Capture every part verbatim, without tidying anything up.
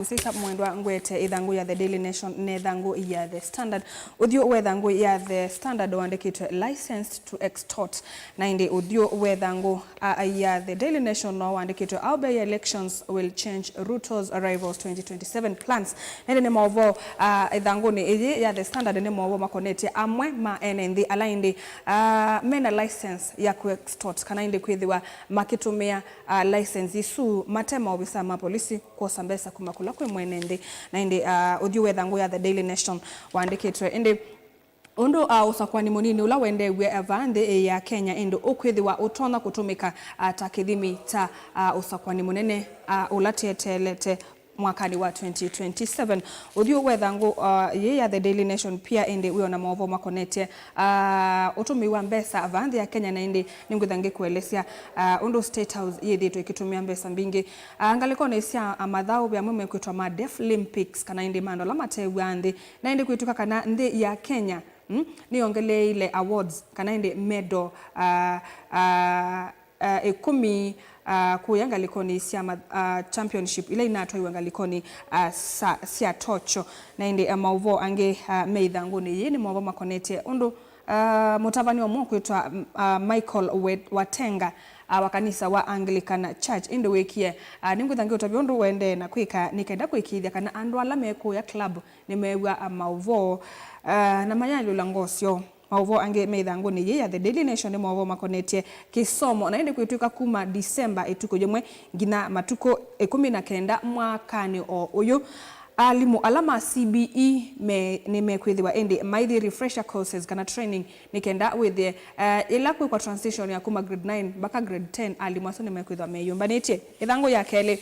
Mũsisa mwendwa, ngwete ĩthangũ ya The Daily Nation na ĩthangũ ya The Standard. Ũthyũ wa ĩthangũ ya The Standard wandĩkĩtwe "Licensed to extort." Na ĩndĩ ũthyũ wa ĩthangũ, a, ya The Daily Nation no wandĩkĩtwe "How By-Elections Will Change Ruto's Arrivals twenty twenty-seven Plans." Na ĩndĩ nĩ maũvoo, a, ĩthangũnĩ ĩyĩ ya The Standard nĩ maũvoo makonetye amwe ma ene nthĩ ala ĩndĩ, a, mena license ya kũ-extort kana ĩndĩ kwĩthĩwa makĩtũmĩa, a, license isu mate maovisa ma polisi kwosa mbesa kuma kũla kwĩ mwene nthĩ. Na ĩndĩ, a, ũthyũ wa ĩthangũ ya The Daily Nation wandĩkĩtwe ĩndĩ ũndũ, a, ũsakũani mũnini ũla wendeew'e, a, vaa nthĩ ya Kenya ĩndĩ ũkwĩthĩwa ũtonya kũtũmĩka, a, ta kĩthimi kya, a, ũsakũani mũnene, a, ũla tweteelete mwakanĩ wa twenty twenty-seven. Ũthyũ wa ĩthangũ, a, yĩĩ ya The Daily Nation pia ĩndĩ wĩ o na maũvoo makonetye, a, ũtũmĩi wa mbesa vaa nthĩ ya Kenya, na ĩndĩ nĩngwĩtha ngĩkũelesya, a, ũndũ State House yĩthĩĩtwe ĩkĩtũmĩa mbesa mbingĩ, a, ngalĩkonĩ sya, a, mathaũ ve amwe mekwĩtwa ma Deaflympics, kana ĩndĩ ma andũ ala matew'aa nthĩ. Na ĩndĩ kwĩtw'ĩka kana nthĩ ya Kenya, mm, nĩyongeleeile awards, kana ĩndĩ medal, a, a, a, ĩkũmi, a, kũya ngalĩkonĩ sya ma-, a, championship ila inatwaiwe ngalĩkonĩ, a, sa-, sya Tokyo. Na ĩndĩ, a, maũvoo angĩ, a, me ĩthangũnĩ yĩĩ nĩ maũvoo makonetye ũndũ, a, mũtavany'a ũmwe ũkwĩtwa, m-, a, Michael We-, Watenga, a, wa kanisa wa Anglican Church ĩndĩ wĩkie, a, nĩngwĩtha ngĩũtavya ũndũ ũendee na kwĩka nĩ kenda kũĩkĩĩthya kana andũ ala mekũya club nĩmeew'a, a, maũvoo, a, na mayaalyũla ngoo syoo. Maũvoo angĩ me ĩthangũnĩ yĩĩ ya The Daily Nation nĩ maũvoo makonetye kĩsomo, na ĩndĩ kwĩtw'ĩka kuma December ĩtukũ yĩmwe nginya matukũ ĩkũmi na kenda mwakanĩ o ũyũ, alimũ ala ma C B E me, nĩmekwĩthĩwa ĩndĩ maithi refresher courses kana training nĩ kenda wĩthĩe, eh, ĩla kwĩkwa transition ya kuma grade nine mpaka grade ten, alimũ asu nĩmekwĩthwa meyũmbanĩtye. Ĩthangũ ya kelĩ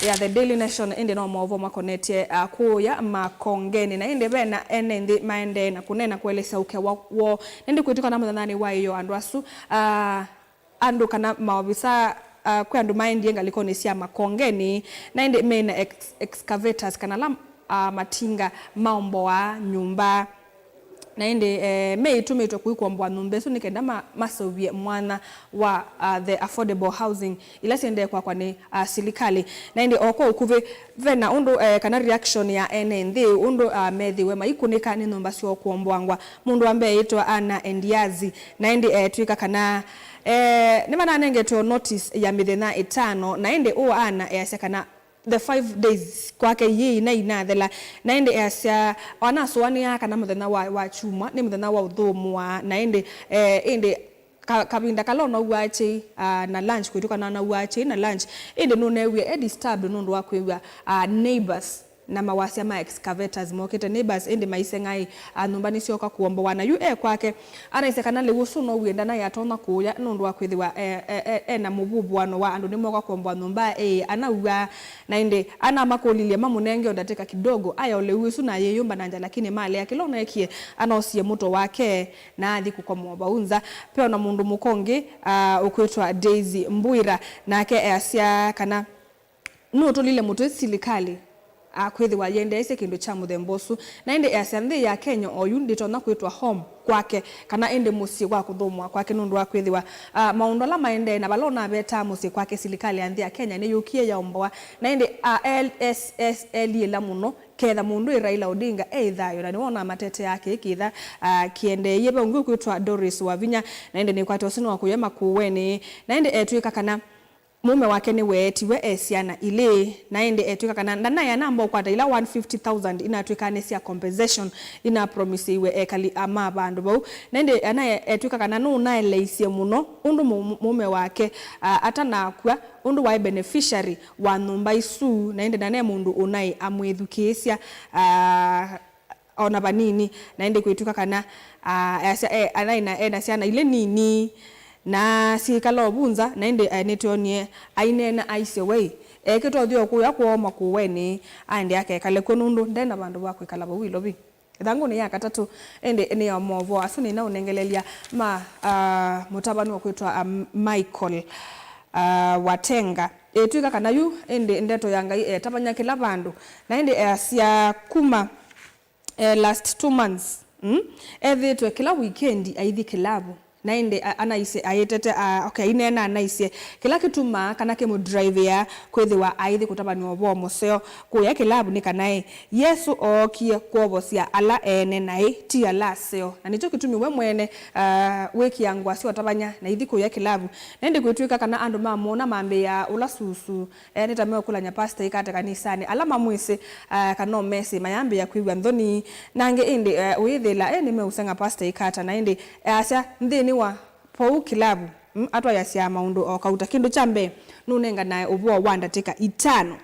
ya The Daily Nation ĩndĩ no maũvoo makonetye, ah, kũũya makongenĩ, na ĩndĩ vena ene nthĩ maendee na kũneena kũelesya ũkewa woo. Nĩndĩ kwĩtw'ĩka na mũthenyanĩ wa ĩyoo andũ asu, ah, andũ kana maovisa, ah, kwĩ andũ maendie ngalĩkonĩ sya makongenĩ, na ĩndĩ mena ex-, excavators kana ala, ah, matinga maomboaa nyũmba. Na ĩndĩ, eh, meĩtũmĩtwe kũi kũomboa nyũmba ĩsu nĩ kenda ma-, maseũvye mwanya wa, ah, the affordable housing ila syendee kwakwa nĩ, ah, silikalĩ. Na ĩndĩ o kwa ũkuvĩ, ve na ũndũ, eh, kana reaction ya ene nthĩ ũndũ, ah, methĩwe maikũnĩka nĩ nyũmba syoo kũomboangwa. Mũndũ wa mbee eĩtwa Anna Endiazi, na ĩndĩ etw'ĩka kana, eh, nĩmananengetwe notice ya mĩthenya ĩtano, na ĩndĩ ũũ Anna easya kana the five days kwake yĩĩ ina inathela, na ĩndĩ easya o anasũanĩa kana mũthenya wa, wa kyumwa nĩ mũthenya wa ũthũmũa, na ĩndĩ, eh, ĩndĩ ka-, kavinda kala ũnauaa kyei, ah, na lunch, kwĩtw'ĩka na anauaa kyei na lunch, ĩndĩ nũneewie e disturbed nũndũ wa kwĩw'a, ah, neighbors na mawasya ma excavators mokĩte, neighbors ĩndĩ maiseng'aĩ, ah, nyũmba nĩsyooka kũombowa. Na yu e kwake, anaisye kana lĩu ũsu no wĩenda naĩ atonya kũũya nũndũ wa kwĩthĩwa, eh, eh, eh, ena mũvuvũano wa andũ nĩmooka kũomboa nyũmba, eh, anauaa. Na ĩndĩ anamakũlilye mamũnenge o ndatĩka kidogo, aya o lĩu ĩsu na ayĩyũmba na nja, lakini malea kĩla ũneekie, anosie mũto wake na athi kũkomoa vau nza. Ve o na mũndũ mũka ũngĩ, ah, ũkwĩtwa Daisy Mbwira, nake easya kana nũtũlile mũtwe silikalĩ, a, kwĩthĩwa yĩendeeisye kĩndũ kya mũthemba ũsu. Na ĩndĩ easya nthĩ ya Kenya oyu ndĩtonya kwĩtwa home kwake, kana ĩndĩ mũsyĩ wa kũthũmũa kwake, nũndũ wa kwĩthĩwa, a, maũndũ ala maendee na vala ũnavetaa mũsyĩ kwake, silikalĩ ya nthĩ ya Kenya nĩyũkie yaomboa. Na ĩndĩ, a, el-, es-, es-, eliĩla mũno ketha mũndũ ĩ Raila Odinga e thayũ, na nĩwonaa mateteaa kĩĩ kĩtha, a, kĩendeeie. Ve ũngĩ ũkwĩtwa Doris Wavinya, na ĩndĩ nĩkwate ũsĩ nĩ wa kũya Makueni, na ĩndĩ etw'ĩka kana mũũme wake nĩweetiwe e syana ilĩ, na ĩndĩ etw'ĩka kana ndanaĩ anamba ũkwata ila one fifty thousand inatw'ĩkaa nĩ sya compensation inapromisiiwe ekali ma vandũ vau. Na ĩndĩ anaĩ etw'ĩka kana nũnaeleisye mũno ũndũ mũ-, mũũme wake, a, atanakw'a, ũndũ waĩ beneficiary wa nyũmba isu, na ĩndĩ nane mũndũ ũnaĩ amwĩthukĩĩsya, a, o na vanini, na ĩndĩ kwĩtw'ĩka kana, a, easya, e, anaĩ na, ena syana ilĩ nini, na syĩkala o vu nza, na ĩndĩ, e, nĩtwoonie aineena aisye, wei, ekĩte ũthyũ kũya kwoo Makueni, aende akekale kw'o nũndũ nde na vandũ va kwĩkala vau Ilovi. Ĩthangũnĩ ya katatũ, ĩndĩ nĩ ya maũvoo asu nĩnaũnengelelya ma, a, mũtavanĩwa ũkwĩtwa, a, Michael, a, Watenga. Ĩtw'ĩka kana yu ĩndĩ ndeto ya Ngai etavany'a kĩla vandũ, na ĩndĩ easya kuma eh, last two months, mm? Ethĩĩtwe kĩla wikendi aithi kĩlavu. Na ĩndĩ a-, anaisye aĩtete, a, okay, aineena anaisye kĩla kĩtumaa kana kĩmũdrive-aa kwĩthĩwa aithi kũtavany'a ũvoo mũseo kũya kĩlavu nĩ kana ĩ, Yesũ ookie kwovosya ala ene naĩ, ti ala aseo. Na nĩkyo kĩtumi we mwene, a, wĩkĩa ngũa sya ũtavany'a na ithi kũya kĩlavu. Na ĩndĩ kwĩtw'ĩka kana andũ mamwona mambĩĩa ũla susu, e, nĩ ta meũkũlany'a pastor ĩkate kanisanĩ. Ala mamwĩsĩ, a, kana ũmesĩ, mayambĩĩa kwĩw'a nthoni. Na angĩ ĩndĩ, e, ũyĩthĩla, e, nĩmeũseng'a pastor ĩkata. Na ĩndĩ easya nthĩnĩ wa Pou kĩlavu, mm, atwaĩasya maũndũ o kauta. Kĩndũ kya mbee, nũnenganae ũvoo wa ndatĩka itano.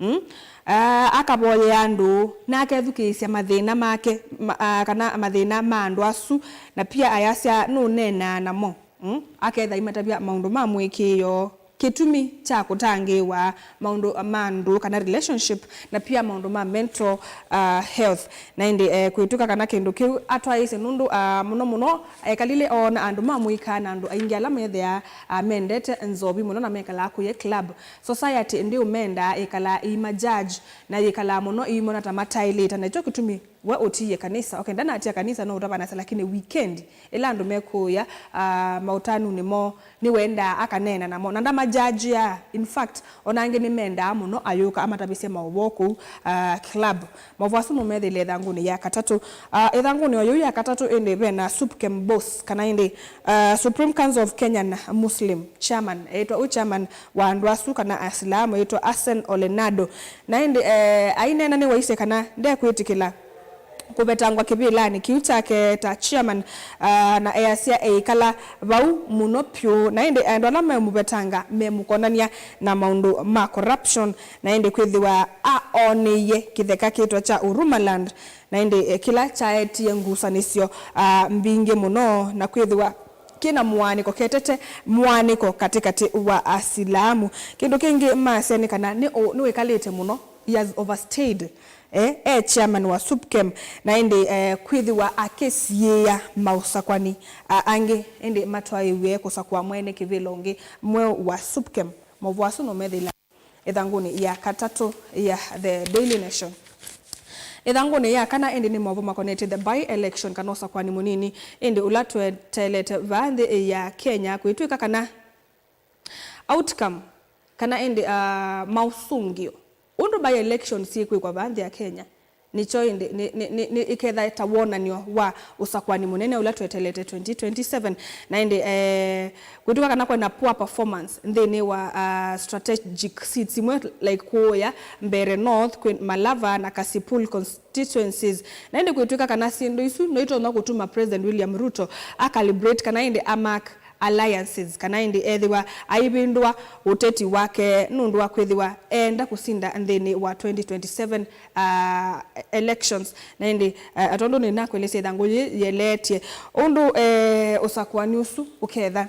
Mm? Ah, akavoyea andũ, na akethukĩĩsya mathĩna make, ma, ah, kana mathĩna ma andũ asu, na pia ayasya nũneenaa namo. Mm? Aketha aimatavya maũndũ ma mũĩkĩĩo. Kĩtumi kya kũtangĩĩwa maũndũ ma andũ kana relationship, na pia maũndũ ma mental, uh, health. Na ĩndĩ, eh, kwĩtw'ĩka kana kĩndũ kĩu atwaĩĩsye nũndũ, uh, mũno mũno ekalile oona andũ ma mũika na andũ aingĩ ala methĩaa, uh, mendete nzovi mũno na mekalaa kũya club. Society ndĩũmendaa, ĩkalaa ĩima judge na yĩkalaa mũno ĩimona ta mataĩlĩte. Na nĩkyo kĩtumi we ũtiie kanisa. Okay, ndanatia kanisa no ũtavanasya, lakini weekend ĩla andũ mekũya, ah, maũtanunĩ moo, nĩwendaa akaneena namo. Na ndamajajia. In fact, ona angĩ nĩmendaa mũno ayũka amatavisye maũvoo kũu, ah, club. Maũvoo asu nũmethĩile ĩthangũnĩ ya katatũ. Ah, ĩthangũnĩ o yĩu ya katatũ ĩndĩ ve na Supkem boss, kana ĩndĩ, ah, Supreme Council of Kenyan Muslim chairman. Eĩtwa ũ chairman wa andũ asu kana Asilamu, eĩtwa Hassan Ole Nado. Na ĩndĩ, eh, aineena nĩwaisye kana ndekwĩtĩkĩla kũvetangwa kĩvĩlanĩ kĩu kyake ta chairman, ah, na easya eĩkala vau mũno pyũ. Na ĩndĩ andũ ala memũvetanga memũkonany'a na maũndũ ma corruption, na ĩndĩ kwĩthĩwa aonĩie kĩtheka kĩtwa kya Huruma Land, na ĩndĩ, eh, kĩla kyaetie ngusanĩsyo, ah, mbingĩ mũno, na kwĩthĩwa kĩna mũaanĩko ketete mũaanĩko katĩkatĩ wa Asilamu. Kĩndũ kĩngĩ masya nĩ kana nĩ ũ-, nĩwĩkalĩte mũno, he has overstayed. Eh, e chairman wa Supkem, na ĩndĩ, eh, kwĩthĩwa akĩsiĩĩa maũsakwani, a, angĩ, ĩndĩ matwaĩw'e kũsakũa mwene kĩvĩla ũngĩ mweũ wa Supkem. Maũvoo asu nũmethĩla ĩthangũnĩ ya katatũ ya The Daily Nation. Ĩthangũnĩ ya kana ĩndĩ nĩ maũvoo makonetye the by-election kana ũsakũani mũnini, ĩndĩ ũla tweteelete vaa nthĩ ya Kenya kwĩtw'ĩka kana outcome, kana ĩndĩ, ah, maũsũngĩo, ũndũ by-election syĩkwĩkwa vaa nthĩ ya Kenya, nĩkyo ĩndĩ nĩ, nĩ, nĩ, nĩ ĩketha ta wonany'o wa ũsakũani mũnene ũla tweteelete twenty twenty-seven. Na ĩndĩ, eh, kwĩtw'ĩka kana kwĩna poor performance nthĩnĩ wa, ah, strategic seats imwe, like kũũya Mbeere North, kwĩ Malava na Kasipul constituencies. Na ĩndĩ kwĩtw'ĩka kana syĩndũ isu no itonya kũtuma President William Ruto acalibrate kana ĩndĩ amark alliances, kana ĩndĩ ethĩwa aivĩndũa ũteti wake nũndũ wa kwĩthĩwa eenda kũsinda nthĩnĩ wa twenty twenty-seven, ah, elections. Na ĩndĩ, ah, tondũ nĩnakwelesya ĩthangũ yĩĩ yĩeleetye ũndũ, eh, ũsakũani ũsu ũketha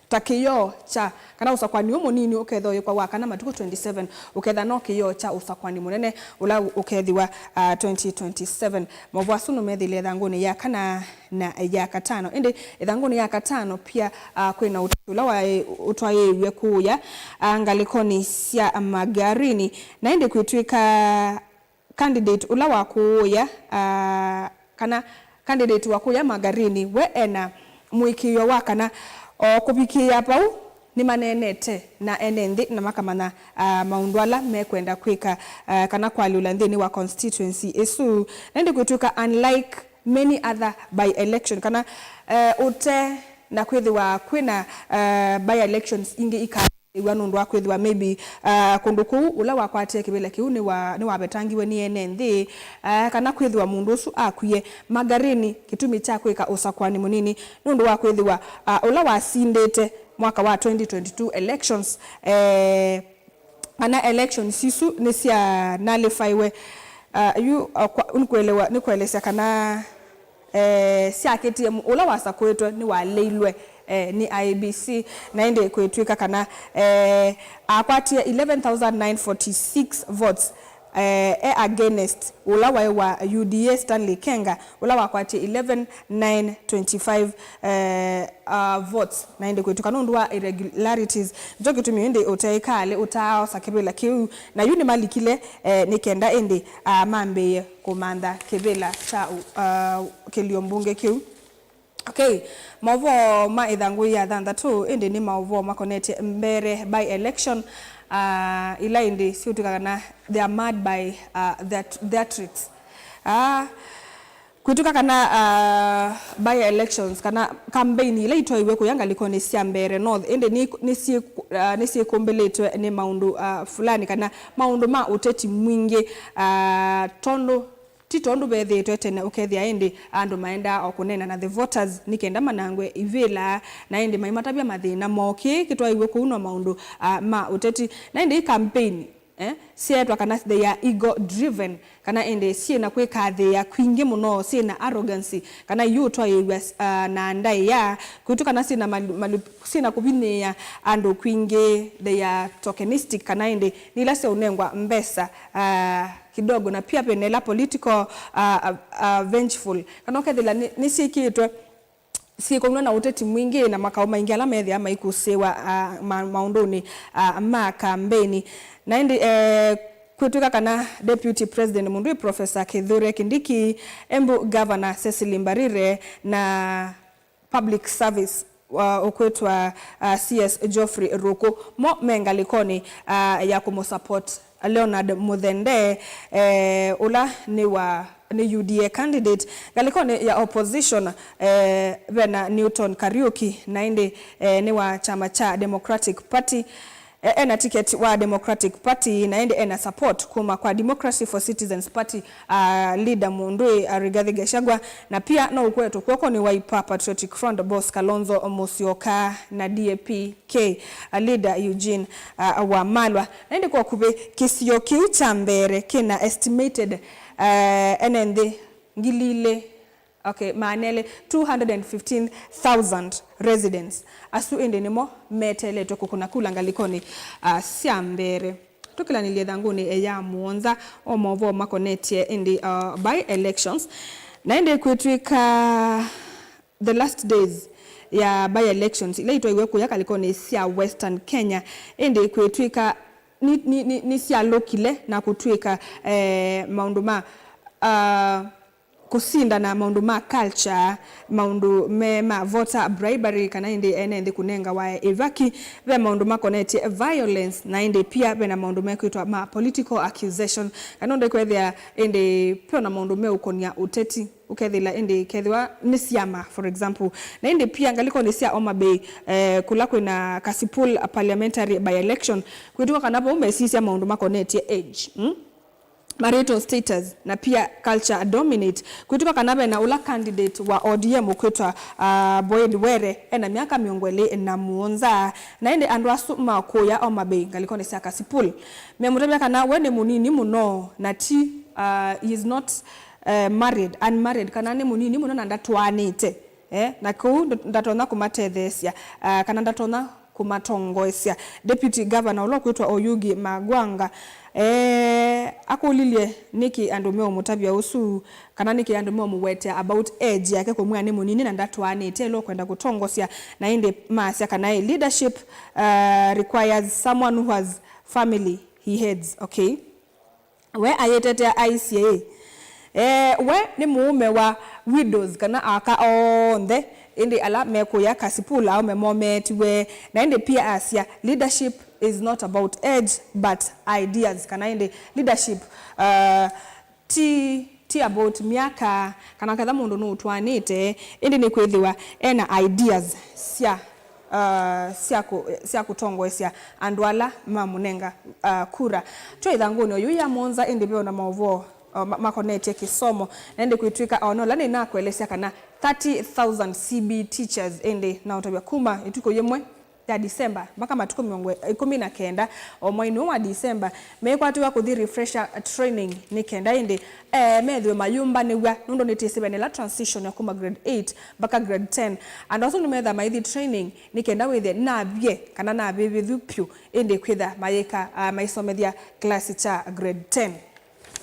ta kĩyoo kya, kana ũsakũani ũũ mũnini ũketha ũyĩkwa wa kana matukũ twenty-seven, ũketha no kĩyoo kya ũsakũani mũnene ũla ũkethĩwa, ah, twenty twenty-seven. Maũvoo asu nũmethĩile ĩthangũnĩ ya kana na ya katano. Ĩndĩ ĩthangũnĩ ya katano pia, ah, kwĩna ũteti ũla waĩ-, ũtwaĩĩw'e kũũya, ah, ngalĩkonĩ sya Magarini. Na ĩndĩ kwĩtw'ĩka candidate ũla wa kũũya, ah, kana candidate wa kũũya Magarini, we ena mũĩkĩĩo wa kana o kũvikĩĩa vau nĩmaneenete na ene nthĩ na makamanya, ah, maũndũ ala mekwenda kwĩka, ah, kana kũalyũla nthĩnĩ wa constituency ĩsu. Na ĩndĩ kwĩtw'ĩka, unlike many other by-election, kana, eh, ũte na kwĩthĩwa kwĩna, eh, by-elections ingĩ ika- ĩw'a nũndũ wa kwĩthĩwa maybe, ah, kũndũ kũu ũla wakwatie kĩvĩla kĩu nĩwa-, nĩwavetangiwe nĩ ene nthĩ, ah, kana kwĩthĩwa mũndũ ũsu akwie. Magarini, kĩtumi kya kwĩka ũsakũani mũnini nũndũ wa kwĩthĩwa, ah, ũla wasindĩte mwaka wa twenty twenty-two elections, eh, kana elections isu nĩsya nullifaiwe. Ah, yu, ah, kwa-, nĩkũelewa, nĩkũelesya kana eh, syakĩtie mu-, ũla wasakũĩtwe nĩwaleilwe, eh, nĩ I E B C, na ĩndĩ kwĩtw'ĩka kana, eh, akwatie eleven thousand nine forty-six votes, eh, e against ũla waĩ wa U D A Stanley Kenga, ũla wakwatie eleven nine twenty-five, eh, uh, votes, na ĩndĩ kwĩtw'ĩka nũndũ wa irregularities. Nĩkyo kĩtumi ĩndĩ ũteĩkalĩ ũtaaosa kĩvĩla kĩu, na yu nĩmalikile, eh, nĩ kenda ĩndĩ, ah, mambĩĩe kũmantha kĩvĩla kya ũ-, ah, kĩlio mbunge kĩu. Okay, maũvoo ma ĩthangũ ya thanthatũ ĩndĩ nĩ maũvoo makonetye Mbeere by-election, ah, ila ĩndĩ siũtw'ĩka kana they are marred by, ah, theat-, theatrics. Ah, kwĩtw'ĩka kana, ah, by-elections kana kambeini ila itwaiwe kũya ngalĩkonĩ sya Mbeere North ĩndĩ nĩ, nĩ syĩ-, ah, nĩ syĩkũmbĩlĩtwe nĩ maũndũ, ah, fulani kana maũndũ ma ũteti mwingĩ, ah, tondũ ti tondũ vethĩĩtwe tene ũkethĩa ĩndĩ andũ maendaa o kũneena na the voters nĩ kenda manangwe ivĩla, na ĩndĩ maimatavya mathĩna moo. Kĩĩ kĩtwaiwe kũu no maũndũ, ah, ma ũteti. Na ĩndĩ i campaign, eh, syeetwa kana they are ego driven, kana ĩndĩ syĩ na kwĩkathĩĩa kwingĩ mũno, syĩ na arrogancy, kana iũtwaĩĩw'a, ah, na ndaĩa kwĩtũ, kana syĩ na malu-, malu-, syĩ na kũvinyĩĩa andũ kwingĩ, they are tokenistic, kana ĩndĩ nĩ ila syaũnengwa mbesa, ah, kidogo, na pia vena ila political, ah, ah, ah, vengeful, kana ũkethĩla nĩ, nĩsyĩkĩĩtwe syĩkũnw'a na ũteti mwingĩ na makaũ maingĩ ala methĩawa maikũsĩĩwa, ah, ma-, maũndũnĩ, ah, ma kambeini. Na ĩndĩ, eh, kwĩtw'ĩka kana Deputy President mũndũ wĩ Professor Kithure Kindiki, Embu Governor Cecily Mbarire, na Public Service, uh, ũkwĩtwa, uh, C S Geoffrey Ruku, mo me ngalĩkonĩ, uh, ya kũmũsupport Leonard Muthende, eh, ũla nĩ wa, nĩ U D A candidate. Ngalĩkonĩ ya opposition, eh, vena Newton Kariuki, na ĩndĩ, eh, nĩ wa kyama kya Democratic Party. E, ena tiketi wa Democratic Party, na ĩndĩ ena support kuma kwa Democracy for Citizens Party, ah, leader mũndũĩ, ah, Rigathi Gachagua, na pia no ũkwetwe kw'oko nĩ Wiper Patriotic Front boss Kalonzo Musyoka na D A P K, ah, leader Eugene, ah, Wamalwa. Na ĩndĩ kwa ũkuvĩ kĩsio kĩu kya Mbeere kĩna estimated, eh, ene nthĩ ngili ilĩ, okay, maana elĩ, two hundred and fifteen thousand residents. Asu ĩndĩ nĩmo meteeletwe kũkũna kula ngalĩkonĩ, ah, sya Mbeere. Tũkĩlanĩlye ĩthangũnĩ ya mũonza o maũvoo makonetye ĩndĩ, ah, by-elections. Na ĩndĩ kwĩtw'ĩka the last days ya by-elections ila itwaiwe kũya ngalĩkonĩ sya Western Kenya, ĩndĩ kwĩtw'ĩka nĩ, nĩ, nĩ, nĩsyalũkile na kũtw'ĩka, eh, maũndũ ma, ah, kũsindana, maũndũ ma culture, maũndũ me ma voter bribery, kana ĩndĩ ene nthĩ kũnengawa ĩvaki, ve maũndũ makonetye violence, na ĩndĩ pia ve na maũndũ mekwĩtwa ma political accusation, kana ũndũ kwethĩa ĩndĩ peo na maũndũ meũkonia ũteti, ũkethĩla ĩndĩ kethĩwa nĩ syama, for example. Na ĩndĩ pia ngalĩkonĩ sya Homa Bay, eh, kũla kwĩna Kasipul parliamentary by-election, kwĩtw'ĩka kana vau mesisya maũndũ makonetye age, mm? Marital status, na pia culture dominate. Kwĩtw'ĩka kana vena ũla candidate wa O D M ũkwĩtwa, ah, Boyd Were, ena myaka mĩongo ĩlĩ na mũonza, na ĩndĩ andũ asu ma kũya Homa Bay ngalĩkonĩ sya Kasipul memũtavya kana we nĩ mũnini mũno na ti, ah, he is not, eh, married, unmarried, kana nĩ mũnini mũno na ndatwaanĩte. Eh, na kũu nd-, ndatonya kũmatetheesya, ah, kana ndatonya kũmatongoesya. Deputy Governor ũla ũkwĩtwa Oyugi Magwanga, eh, akũlilye nĩkĩ andũ meũmũtavya ũsu, kana nĩkĩ andũ meũmũwetea about age yake, kũmwĩa nĩ mũnini na ndatwaanĩte ĩla ũkwenda kũtongosya, na ĩndĩ maasya kana, eh, leadership, ah, requires someone who has family he heads, okay? We ayĩtetea aisye ĩ, eh, we nĩ mũũme wa widows kana aka onthe, ĩndĩ ala mekũya Kasipul aũme moo meetiwe, na ĩndĩ pia asya, leadership is not about age but ideas, kana ĩndĩ leadership, uh, ti, ti about myaka, kana ketha mũndũ nũtwaanĩte, ĩndĩ nĩ kwĩthĩwa ena ideas sya, uh, sya kũ-, sya kũtongoesya andũ ala mamũnenga, uh, kura. Twĩ ĩthangũnĩ oyu ya mũonza, ĩndĩ ve ona maũvoo, uh, ma-, makonetye kĩsomo, na ĩndĩ kwĩtw'ĩka o na ũla nĩnakwelesya kana thirty thousand C B teachers, ĩndĩ naũtavya kuma ĩtukũ yĩmwe ya Disemba mpaka matukũ mĩongo, ĩkũmi na kenda o mwainĩ ũũ wa Disemba, mekwatĩwa kũthi refresher training nĩ kenda ĩndĩ, eh, methĩwe mayũmbanĩw'a, nũndũ nĩtĩsĩ vena ĩla transition ya kuma grade eight mpaka grade ten. Andũ asu nĩmetha maithi training nĩ kenda wĩthĩe navye kana navĩvĩthu pyũ, ĩndĩ kwĩtha mayĩka, ah, maisomethya class kya grade ten.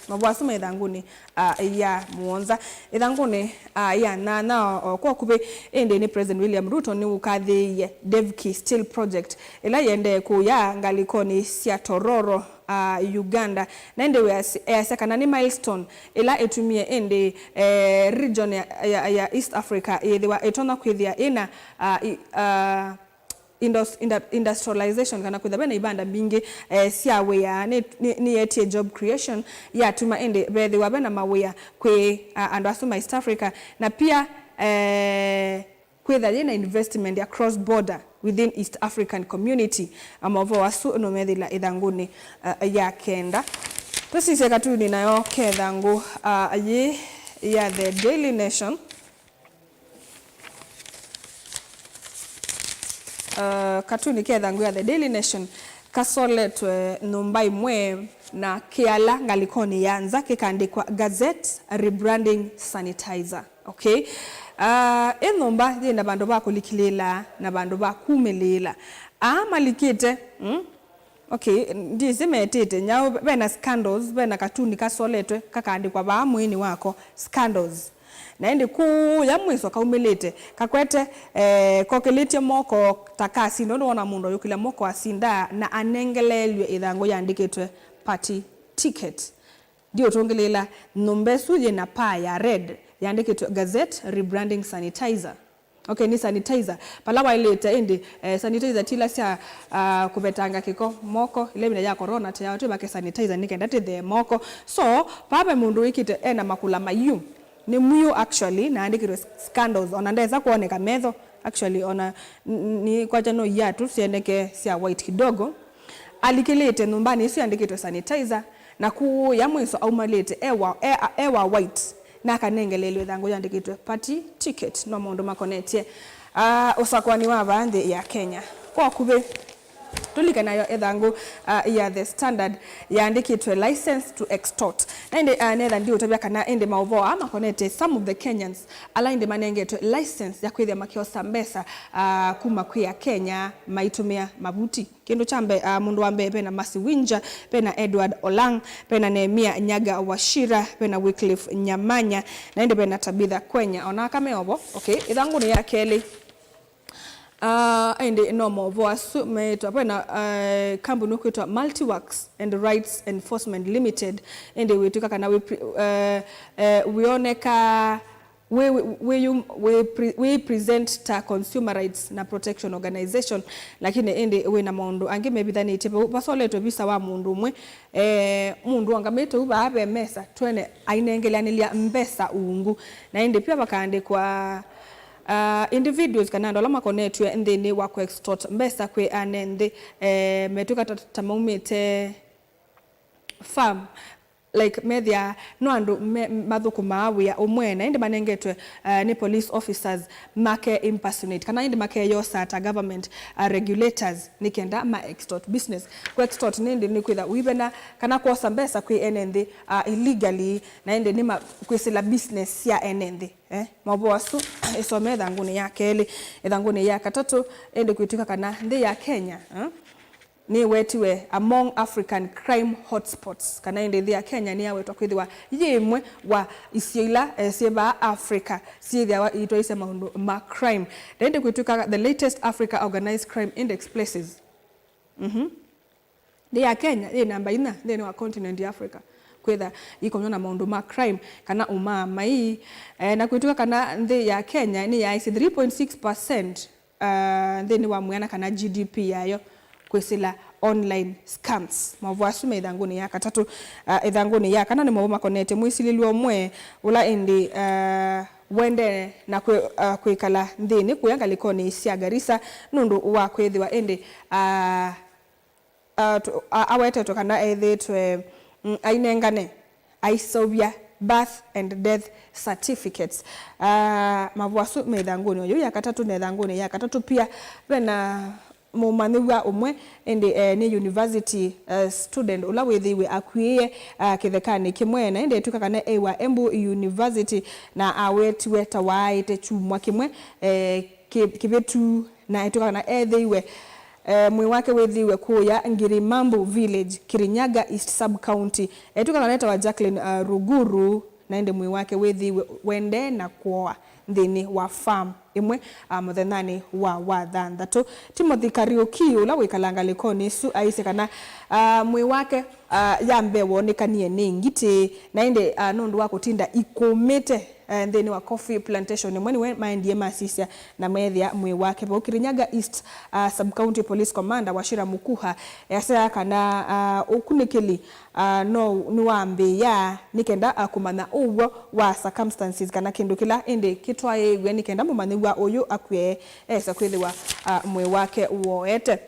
Mavũa asu me ĩthangũnĩ, ah, ya mũonza. Ĩthangũnĩ, ah, ya nyanya o, o kwa ũkuvĩ, ĩndĩ nĩ President William Ruto nĩũkathĩĩie Devki Steel Project, ĩla yĩendee kũya ngalĩkonĩ sya Tororo, uh, Uganda. Na ĩndĩ wĩas-, easya kana nĩ milestone ĩla ĩtumie ĩndĩ, eh, region ya, ya, ya East Africa yĩthĩwa ĩtonya kwĩthĩa ĩna, uh, i-, uh, indus-, indu-, industrialization, kana kwĩthĩwa vena ivanda mbingĩ, eh, sya wĩa, nĩ, nĩ, nĩyetie job creation, yatuma ĩndĩ vethĩwa vena mawĩa kwĩ, uh, andũ asu ma East Africa, na pia, eh, kwĩtha yĩna investment ya cross border within East African community. Maũvoo asu nũmethĩla ĩthangũnĩ, uh, ya kenda. Tũsisye katuni nayo kethangũ, uh, yĩ ya The Daily Nation. Uh, katuni kethangũ ya The Daily Nation kasoletwe nyũmba ĩmwe na kĩala ngalĩkonĩ ya nza kĩkandĩkwa Gazette Rebranding Sanitizer. Okay. Uh, ĩ nyũmba yĩna vandũ va kũlikĩlĩĩla na vandũ va kumĩlĩĩla. Aa malikĩte, mm? Okay, ndiĩsĩ metĩte nyaũ, vena scandals, vena katuni kasoletwe kakaandĩkwa vaa mwĩĩnĩ wako, scandals. Na ĩndĩ kũũya mwĩso kaumĩlĩte, kakwete, eh, kokĩlĩtye moko ta kasinda, ũndũ wona mũndũ ayũkĩlya moko asindaa na anengeleelw'e ĩthangũ yandĩkĩtwe party ticket. Ndiũtũngĩlĩĩla, nyũmba ĩsu yĩna paa ya red yandĩkĩtwe Gazette Rebranding Sanitizer. Okay, nĩ sanitizer. Vala waĩlĩte ĩndĩ, eh, sanitizer ti ila sya, ah, kũvetanga kĩko moko, ila ĩvinda ya corona, tĩyawa twĩvake sanitizer nĩ kenda tĩthee moko. So, vaa ve mũndũ wĩkĩte ena makũla maiũ. Nĩ mwiũ actually, na andĩkĩtwe scandals. Ona ndesa kwoneka metho. Actually, ona n-, n-, nĩ kwakya no iatũ syeneke sya white kidogo. Alikĩlĩte nyũmbanĩ ĩsu yandĩkĩtwe sanitizer, na kũũya mwĩso aumalĩte e wa, e, e wa white, na akanengeleelw'a ĩthangũ yandĩkĩtwe party ticket. No maũndũ makonetye, ah, ũsakũani wa vaa nthĩ ya Kenya. Kwa ũkuvĩ, tũlike nayo ĩthangũ, ah, ya The Standard yandĩkĩtwe license to extort. Na ĩndĩ, ah, netha ndiũtavya kana ĩndĩ maũvoo aa makonete some of the Kenyans ala ĩndĩ manengetwe license ya kwĩthĩa makĩosa mbesa, ah, kuma kwĩ Akenya maitũmĩa mavuti. Kĩndũ kya mbee, ah, mũndũ wa mbee vena Mercy Winja, vena Edward Olang, vena Nehemia Nyaga Wachira, vena Wycliffe Nyamanya, na ĩndĩ vena Tabitha Kwenya. Ona aka me ovo. Okay, ĩthangũnĩ ya kelĩ. Ah, ĩndĩ no maũvoo asu meĩtwa, vena, ah, kambuni kwĩtwa Multiworks and Rights Enforcement Limited, ĩndĩ wĩtw'ĩka kana wĩ pre-, eh, eh, wĩoneka wĩ, wĩ, wĩ, wĩ, wĩ pre-, wĩ present ta Consumer Rights na Protection Organization, lakini ĩndĩ wĩ na maũndũ angĩ mevithanĩtye vau. Vasoletwe visa wa mũndũ ũmwe, eh, mũndũ ũngamĩte u vaa ve mesa, twene ainengeleanĩlya mbesa ungu, na ĩndĩ pia vakaandĩkwa, ah, individuals kana andũ ala makonetw'e nthĩnĩ wa kũ extort mbesa kwĩ ene nthĩ, eh, metw'ĩka ta, ta maumĩte farm, like, methĩa no andũ me, mathũkũmaa wĩa ũmwe, na ĩndĩ manengetwe, uh, nĩ police officers make impersonate, kana ĩndĩ makeyosa ta government, uh, regulators nĩ kenda ma extort business. Kũ extort nĩ ĩndĩ nĩ kwĩtha ũivena kana kwosa mbesa kwĩ ene nthĩ, uh, illegally, na ĩndĩ nĩ ma-, kwĩsĩla business sya ene nthĩ. Eh, maũvoo asu ĩsome ĩthangũnĩ ya kelĩ. Ĩthangũnĩ ya katatũ, ĩndĩ kwĩtw'ĩka kana nthĩ ya Kenya, eh, nĩwetiwe among African crime hotspots, kana ĩndĩ nthĩ ya Kenya nĩyawetwa kwĩthĩwa yĩ ĩmwe wa isio ila, eh, syĩ vaa Africa syĩthĩawa iitwaisye maũndũ ma crime. Na ĩndĩ kwĩtw'ĩka the latest Africa Organized Crime Index places. Mhm. Nthĩ ya Kenya yĩ namba inya nthĩnĩ wa continent ya Africa kwĩtha ĩkonywa na maũndũ ma crime kana ũmaamai. Eh, na kwĩtw'ĩka kana nthĩ ya Kenya nĩyaaisye three point six percent, ah, nthĩnĩ wa mwĩana kana G D P yayo kwĩsĩla online scams. Maũvoo asu me ĩthangũnĩ ya katatũ. Ah, ĩthangũnĩ ya kana nĩ maũvoo makonete mwĩsilĩlyo ũmwe ũla ĩndĩ, ah, wendee na kwĩ-, ah, kwĩkala nthĩnĩ kũya ngalĩkonĩ sya Garissa nũndũ wa kwĩthĩwa ĩndĩ, ah, ah, tu-, a-, awetetwe kana ethĩĩtwe, mm, ainengane, aiseũvya birth and death certificates. Ah, maũvoo asu me ĩthangũnĩ oyu ya katatũ na ĩthangũnĩ ya katatũ pia vena mũmanyĩw'a ũmwe, ĩndĩ, eh, nĩ university, eh, student ũla wĩthĩiwe akuĩĩe, ah, kĩthekanĩ kĩmwe, na ĩndĩ etw'ĩka kana e wa Embu University, na awetiwe ta waaĩte kyumwa kĩmwe, eh, kĩ-, kĩvĩtu, na etw'ĩka kana ethĩiwe, eh, mwĩĩ wake wĩthĩiwe kũũya Ngirimambu Village, Kirinyaga East Sub-County. Etw'ĩka kana etawa Jacqueline, ah, Ruguru, na ĩndĩ mwĩĩ wake wĩthĩiwe ũendee na kũoa nthĩnĩ wa farm ĩmwe, ah, mũthenyanĩ wa Wathanthatũ. Timothy Kariuki, ũla wĩkalaa ngalĩkonĩ ĩsu, aisye kana, ah, mwĩĩ wake, ah, ya mbee wonekanie nĩ ngitĩ, na ĩndĩ, ah, nũndũ wa kũtinda ikũmĩte, eh, nthĩnĩ wa coffee plantation ĩmwe, nĩwe maendie masisya na meethĩa mwĩĩ wake vau. Kirinyaga East, ah, Sub-County Police Commander Wachira Mukuha easya kana, ah, ũkunĩkĩli, ah, no nĩwambĩĩa nĩ kenda, ah, kũmanya ũw'o wa circumstances kana kĩndũ kĩla ĩndĩ kĩtwaĩĩw'e nĩ kenda mũmanyĩw'a ũyũ akw'e esa kwĩthĩwa, ah, mwĩĩ wake woete.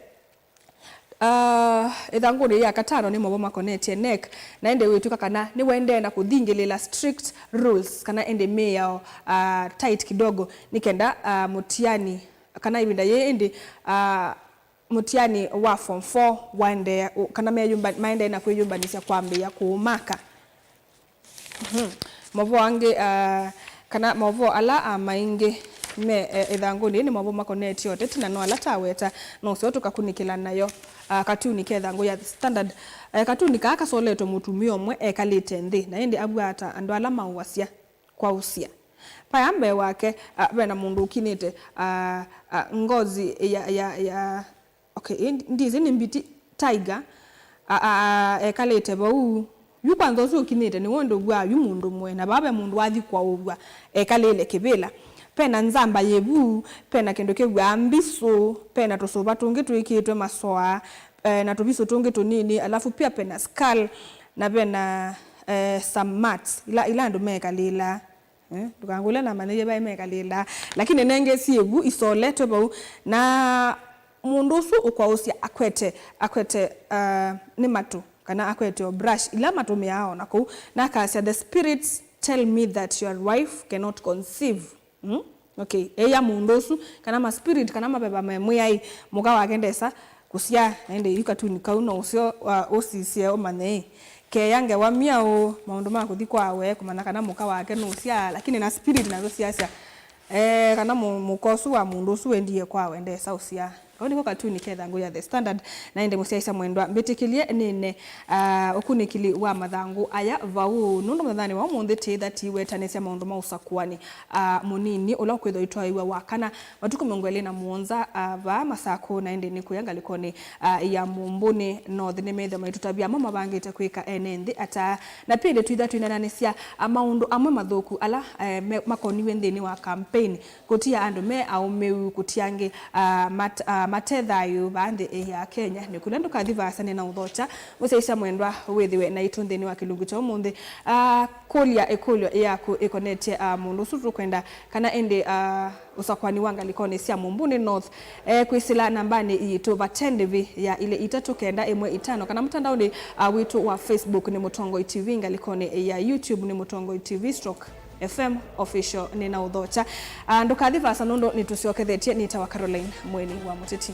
Ah, ĩthangũnĩ ya katano nĩ maũvoo makonetye neck, na ĩndĩ wĩtw'ĩka kana nĩwaendee na kũthingĩlĩla strict rules kana ĩndĩ mĩao, ah, tight kidogo nĩ kenda, ah, mũtiani kana ĩvinda yĩĩ ĩndĩ, ah, mũtiani wa form four waendee, ũ-, kana meyũmba-, maendee na kwĩyũmbanĩsya kwambĩĩa kũũmaka. Mhm. Maũvoo angĩ, ah, kana maũvoo ala, ah, maingĩ me, eh, ĩthangũnĩ nĩ maũvoo makonetye ũteti, na no ala taweta, no ũseo tũkakunĩkĩla nayo, ah, katuni ke ĩthangũ ya The Standard. Eh, katuni kaa kasoletwe mũtumĩa ũmwe ekalĩte nthĩ, na ĩndĩ avwata andũ ala maũasya, kwaũsya. Vaya mbee wake, ah, vena mũndũ ũkinĩte, ah, ah, ngozi ya, ya, ya, okay, ĩ, ndizi nĩ mbiti, tiger, a, a, a, ekalĩte vau. Yu kwanza ũsu ũkinĩte nĩwe ũndũ w'a yu mũndũ mwe, na vaa ve mũndũ wathi kwaũw'a ekalĩle kĩvĩla. Pena nzamba yĩ vu, pena kĩndũ kĩw'aa mbisũ, pena tũsũva tũngĩ twĩkĩtwe masoa, eh, na tũvisũ tũngĩ tũnini, alafu pia pena skull, na pena, eh, some mats, ila, ila andũ mekalĩlaa. Eh, ndũkangũle namanyĩie vai mekalĩlaa. Lakini nenge syĩ vu isoletwe vau, na mũndũ ũsu ũkwaũsya akwete, akwete, uh, nĩ matũ, kana akwete o brush ila matũmĩaa o na kũu, na akasya, "The spirits tell me that your wife cannot conceive." Hmm? Okay, eia mũndũ ũsu, kana ma spirit, kana maveva me Mwĩai, mũka wake ndesa kũsyaa, na ĩndĩ yu katuni kau no ũseo, uh, ũsisye ũmanye, ĩ, keya ngewa myaũ, maũndũ ma kũthi kwa we, kũmanya kana mũka wake nũsyaa, lakini na spirit nasyo syasya, eh, kana mũ-, mũka ũsu wa mũndũ ũsu wendie kwa we ndesa ũsyaa. Kau nĩko katuni ke ĩthangũ ya The Standard, na ĩndĩ mũsyaĩĩsya mwendwa, mbĩtĩkĩlye nĩne, ah, ũkunĩkĩli wa mathangũ aya vau, nũndũ mũthenyanĩ wa ũmũnthĩ tĩĩtha tiwetanĩsya maũndũ ma ũsakũani, ah, mũnini ũla ũkwĩthwa ũitwaĩw'a wa kana matukũ mĩongo ĩlĩ na mũonza, ah, vaa Masakũ, na ĩndĩ nĩ kũya ngalĩkonĩ, ah, ya Mũmbũnĩ North. Nĩmethĩwa maitũtavya amwe mavangĩte kwĩka ene nthĩ ata, na pia ĩndĩ twĩtha twĩneenanĩsya, ah, maũndũ amwe mathũku ala, eh, me-, makoniw'e nthĩnĩ wa campaign, kũtia andũ me aũmĩu, kũtia angĩ, ah, mat-, ah, mate thayũ vaa nthĩ ya Kenya. Nĩ kũla ndũkathi vaasa nĩ na ũthokya, mũsyaĩĩsya mwendwa, wĩthĩwe naitũ nthĩnĩ wa kĩlungu kya ũmũnthĩ. Ah, kũlya ĩkũlyo yaku ĩkonetye, ah, mũndũ ũsu tũkwenda kana ĩndĩ, ah, ũsakũani wa ngalĩkonĩ sya Mũmbũnĩ North, eh, kwĩsĩla nambanĩ yitũ vate ndĩvi ya ilĩ itatũ kenda ĩmwe itano, kana mũtandaonĩ, ah, witũ wa Facebook nĩ Mũtongoi T V, ngalĩkonĩ ya YouTube nĩ Mũtongoi T V stroke F M Official nĩ na ũthokya. Ah, ndũkathi vaasa nũndũ nĩtũsyokethetye. Nĩtawa Caroline Mweni wa Mũteti.